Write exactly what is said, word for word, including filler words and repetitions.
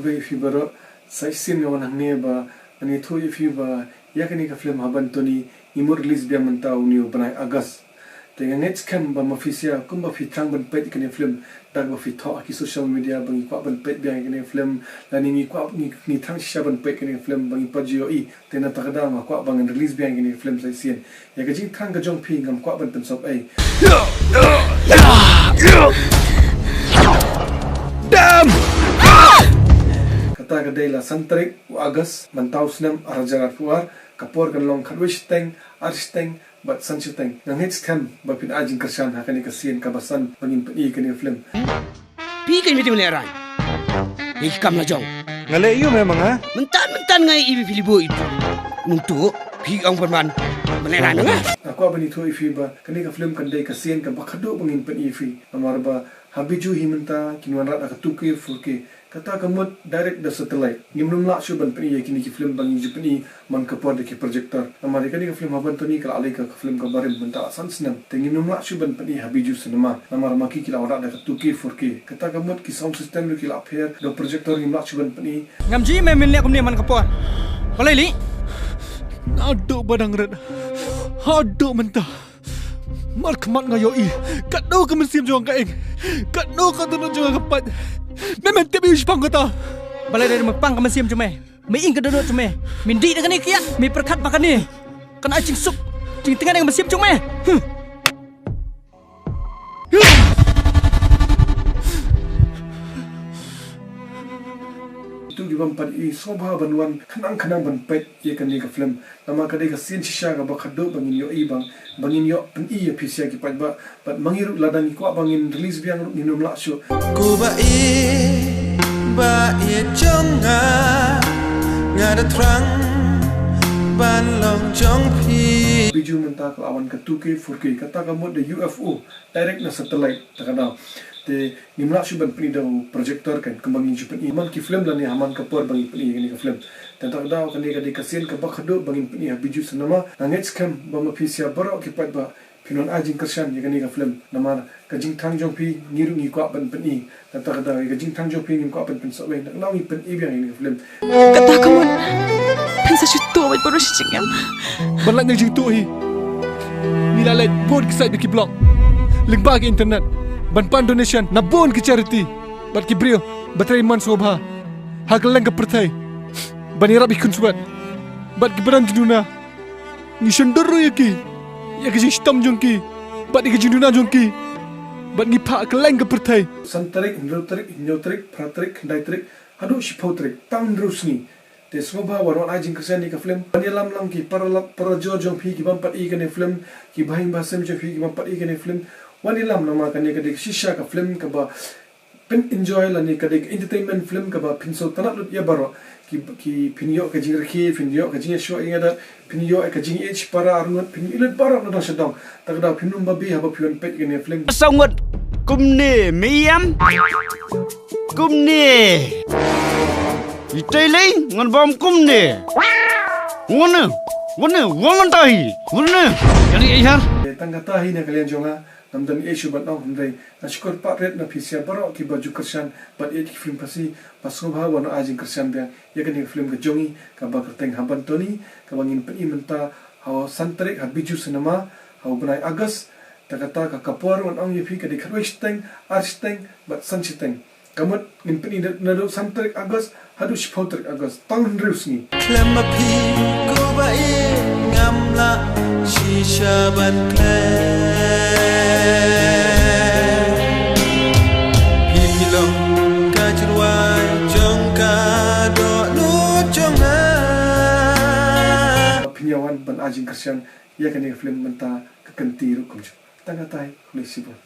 Ba ïa phi baroh, sa shisien nga wan hangne ba ngan ïathuh ïa phi ba ïa kane ka film Haban Tony ngi mut release biang mynta une u bnai August. Te nga ngeit skhem ba ma phi sha kumba phi thrang ban peit ïa kane film, da kaba phi thoh ha ki social media ba ngi kwah ban peit biang ïa kane film, lane ngi kwah, ngi, ngi thrang shisha ban peit ïa kane film ba ngi pat ju ïohi. Te na kata ka daw nga kwah ba ngan release biang ïa kane film sa shisien. Ïa ka jingthrang ka jong phi ngam kwah ban pynsop ei. Damn! Kata ka dei la san tarik u August mynta u snem ar hajar arphew ar, ka por kan long khatwei shiteng, ar shiteng bad san shiteng. Nga ngeit skhem ba phin ai jingkyrshan ha kane ka sien kaba san ba ngin pyni ïa kane ka film. Phi ka meeting lehrain. Ngi kam la jong. Nga leh ïa me ma nga. Mynta mynta nga ïa phi li boi. Nungtu phi ong pynban. Lehrain nga. Nga kwah ban ïathuh ïa phi ba kane ka film kan dei ka sien kaba khadduh ba ngin pyni ïa phi. Namar ba ha Bijou hi mynta kin wanrah da ka two K four K. Kata ka mut direct da satellite. Ngim nym lah shuh ban pyni ïa kine ki film ba ngi ju pyni man ka por da ki projector. Namar ïa kane ka film Haban Tony ka la leit ka film kaba rim mynta la san snem. Te ngim nym lah shuh ban pyni ha Bijou cinema. Namar ma ki ki la wanrah da ka two K four K. Kata ka mut ki sound system ruh ki la pher, da projector ngim lah shuh ban pyni. Ngam ju ïohi me mynta kumne man ka por. Balei lei? Naduh ba dang rit haduh mynta. Markhmat nga ïohi katno ka mynsiem jong nga ka ing, katno ka dohnud jong nga ka pait. Me men tip ïa u shipang kata. Balei dei me pang ka mynsiem jong me? Me ing ka dohnud jong me. Men dih da kane ka kiad, me pyrkhat ba kane kan ai jingsuk jingtngen ïa ka mynsiem jong me. Hmm. Itu ki bym pat i sngewbha ban wan khnang khnang ban peit ïa kane ka film. Namar ka dei ka sien shisha kaba khadduh ba ngin ïohi bang, ba ngin ïoh pyni ïa phi sha ki paidbah. Bad ma ngi ruh lada ngi kwah ba ngin release biang ruh ngin nym lah shuh. Ko ba ïeit, ba ïeit jong nga, nga da thrang ban long jong phi. Bijou mynta ka la wan ka two K four K, kata ka mut da U F O, direct na satellite, ta ka daw. Te ngim lah shuh ban pyni da u projector kan, kumba ngin ju pyni man ki film lane ha man ka por ba ngin pyni ïa kane ka film. Te ta ka daw kane ka dei ka sien kaba khadduh ba ngin pyni ha Bijou cinema. Nga ngeit skhem ba ma phi sha baroh ki paidbah phin wan ai jingkyrshan ïa kane ka film. Namar ka jingthrang jong phi ngi ruh ngi kwah ban pyni. Te ta ka daw ïa ka jingthrang jong phi ngim kwah ban pynsawei. Nang nang ngi pyni biang ïa kane ka film. Kata ka mut phin sa shu tuh bad baroh shi jingim. Ban lait na jingtuh hi ngi la leit bun ki site bad ki blog lyngba ki internet ban pan donation na bun ki charity bad ki briew ba trei man sngewbha ha kylleng ka pyrthei ban ïarap ïa ki khun swet bad ki badan jingduna. Ngi shon dur ruh ïa ki ïa ka jingshitom jong ki bad ïa ka jingduna jong ki bad ngi phah kylleng ka pyrthei. San tarik, hynriew tarik, hynñiew tarik, phra tarik, khyndai tarik haduh shiphew tarik, tang hynriew sngi. Te sngewbha wan wan ai jingkyrshan ïa ka film. Wan ïalam lang ki para lok para jor jong phi ki bym pat i kane film, ki bahaïing bahasem jong phi ki bym pat i kane film. Wan ïalam namar kane ka dei shisha ka film kaba phin enjoy lane ka dei ka entertainment film kaba phin sngewtynnat lut ïa baroh. Ki, ki phin ïoh ka jingrakhe, phin ïoh ka jingïashoh ïa nga da, phin ïoh ka jingïeit para arngut, phin ïoh lut baroh na dong sha dong. Ta ka daw phin ym babe haba phi wan peit kane film. Sa ngut kumne me ïam. Kumne. Itei lei ngan bam kumne. Ngone, ngone, ngone tahi. Ngone. Jadi ihar. Tang kata hi na ka liang jong nga. Ngam don ei shuh ban ong hynrei nga sngewkyrpad rit na phi sha baroh kiba ju kyrshan bad ïeit ki film Khasi ba sngewbha wan ai jingkyrshan biang ïa kane ka film ka jong ngi kaba kyrteng Haban Tony kaba ngin pyni mynta ha san tarik ha Bijou Cinema ha u bnai August. Ta kata ka por wan ong ïa phi ka dei khatwei shiteng, ar shiteng bad san shiteng. Ka mut ngin pyni naduh san tarik August haduh shiphew tarik August, tang hynriew sngi. Khlem ma phi ko ba ïeit ngam lah shisha ban klet. Phi phi long ka jingrwai jong ka dohnud jong nga. Phin ïa wan ban ai jingkyrshan ïa kane ka film mynta ka kynti ruh kumjuh. Tang katai, khublei shibun.